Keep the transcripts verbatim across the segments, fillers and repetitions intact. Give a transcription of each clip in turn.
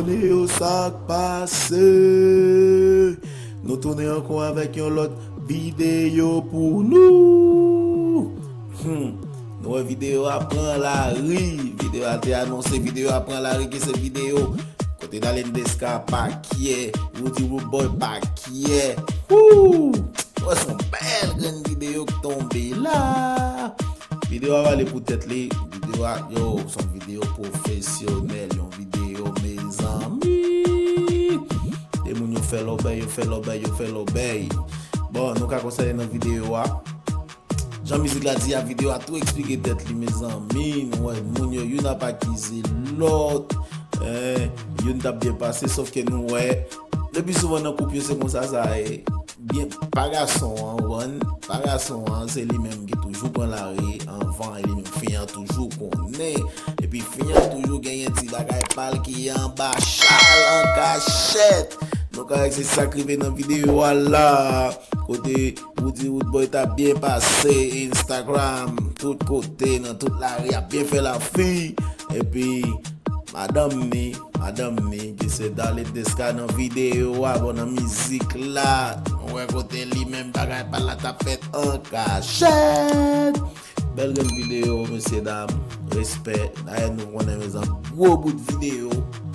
Yo, sa k pase? Nou tounen ankò avèk yon lòt videyo pou nou. Hmm. Nou wè videyo a pran lari. Videyo a te anonse, videyo a pran lari, ki se videyo kote Darline Desca pa kyè, Roody Roodboy pa kyè. Woo! Nou wè se yon bèl grenn videyo k tonbe la. Videyo a pale pou tèt li. Videyo a, yo, se yon videyo pwofesyonèl, yon videyo, mezanmi. De moun yo fè lòbèy, yo fè lòbèy, yo fè lòbèy. Bon, nou ka konstante nan videyo a. Jan mizik la di a, videyo a tou eksplike tèt li, mezanmi. Nou wè moun yo, youn ap akize lòt. Eh, youn t ap byen pase, sòf ke nou wè, lepi souvan nan koup yo, se konsa sa ye. Byen, pa gason an, ou konprann? Pa gason an, se li menm ki toujou pran lari anvan, e li menm fi an toujou konnen. Epi fi an toujou genyen ti bagay pa l ki anba chal, an kachèt. Donk, se sa k rive nan videyo a la. Kote Roody Roodboy t ap byen pase, Instagram, tout kote, nan tout lari, ap byen fè lafi. Epi, madanm ni, madanm ni, ki se Darline Desca nan videyo a, bon, nan mizik la. Nou wè kote li menm bagay pa l la t ap fèt an kachèt. Bèl grenn videyo, mesye dam. Respè. Dayè, nou konnen, mezanmi, gwo bout videyo.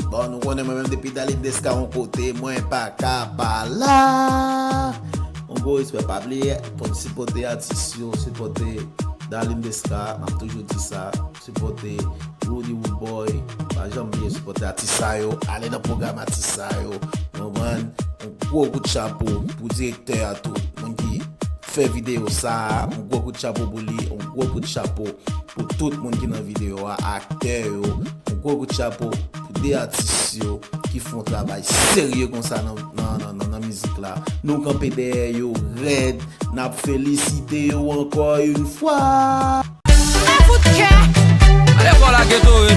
Bon, nou konnen mwen menm depi Darline Desca yon kote, mwen pa ka pa la. Yon gwo respè, pa bliye pou n sipòte atis yo, sipòte Darline Desca, m ap toujou di sa, sipòte Roody Roodboy, pa janm bliye sipòte atis sa yo, ale nan pwogram atis sa yo, nou konprann, yon gwo kout chapo pou direktè a tou, moun ki fè videyo sa a, yon gwo kout chapo pou li, yon gwo kout chapo pou tout moun ki nan videyo a, aktè yo, yon gwo kout chapo pou de atis yo ki fè yon travay serye konsa nan, nan, nan, nan, nan mizik la. Nou kanpe dèyè yo rèd, n ap felisite yo ankò yon fwa. Mwen fout kè. Ale fò lage tou wi.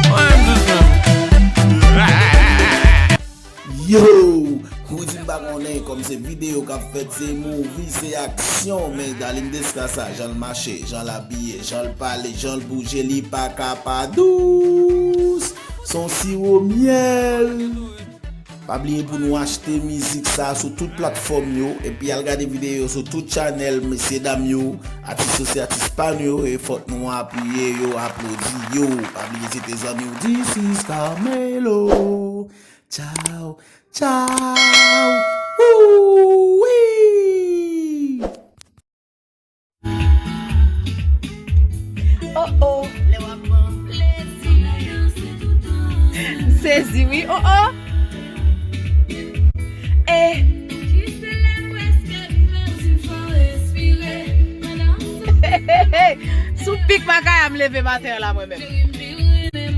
Mwen menm dousman. Yo! Roody, m pa konnen kòm se videyo k ap fèt, se movie, se aksyon, men Darline Desca sa, jan l mache, jan l abiye, jan l pale, jan l bouje, li pa ka pa dous. Se yon siwo myèl. Pa bliye pou nou achte mizik sa sou tout platfòm yo, epi al gade videyo yo sou tout chanèl mesye dam yo, atis yo se atis pa nou yo, e fòk nou apiye yo, aplodi yo. Pa bliye se te zanmi w, This is Carmelo. Tchaw, tchaw. Wouwi! Oh, oh. M sezi wi, oh, oh. Eh. Sou pik makaya m leve maten an la mwen menm.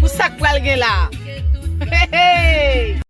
Pou sa k pral gen la. Hey, hey.